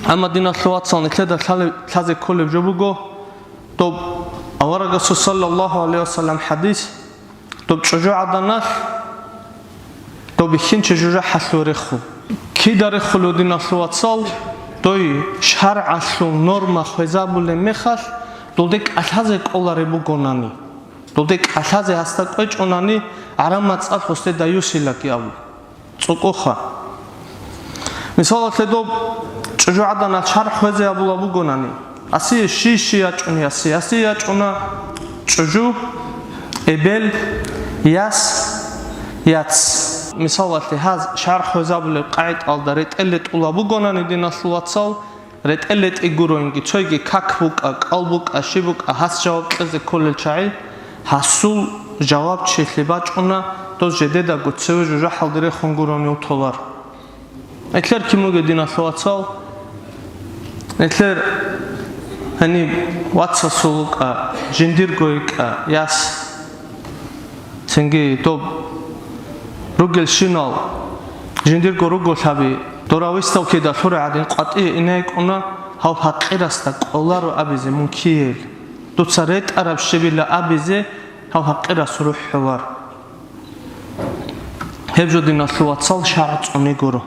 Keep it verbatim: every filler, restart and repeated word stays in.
Амма, диналъул вацал, нилъеда лъалеб-, лъазе кколеб жо буго, доб аварагасул саллаллагьу гӀалайгьи вассалам хӀадис, доб чӀужугӀаданалъ доб бихьинчи жужахӀалъув рехун. Кида рехулев, диналъул вацал? Дой шаргӀалъул норма хвезабулеб мехалъ, долде кӀалъазе кӀолареб бугонани, долде кӀалъазе гьасда кӀвечӀонани, гӀараб мацӀалъ гьесде даюсилаги абу. ЦӀукӀуха. Мисалалъе, доб чӀужугӀаданалъ шаргӀ хвезе абулеб бугонани, асие щий-щий ячӀун, ясе, ясе ячӀуна чӀужу, эбел, яс, яц. Мисалалъе, гьаз шаргӀ хвезабулеб къагӀидаялда ретӀел ретӀулеб бугонани, диналъул вацал, ретӀел ретӀи гуроинги, цойги как букӀа, кӀал букӀа, щиб букӀа, гьас жаваб кьезе кколел чагӀи, гьасул жавабчилъи бачӀуна, доз жидедаго цеве жужахӀалде рехун гурони толар. Нилъер кин бугеб, диналъул вацал? Нилъер гьаниб вацасул вукӀа, жиндирго йикӀа, яс. Цинги доб ругелщинал жиндирго руголъаби, дора выставкида лъурай гӀадин, къватӀие ине йикӀуна, гьав пакъирасда кӀоларо абизе мун киел. Дуца ретӀараб щибила абизе гьав пакъирас рухӀ гьолар. Гьеб жо, диналъул вацал, шаргӀ цӀуни гуро.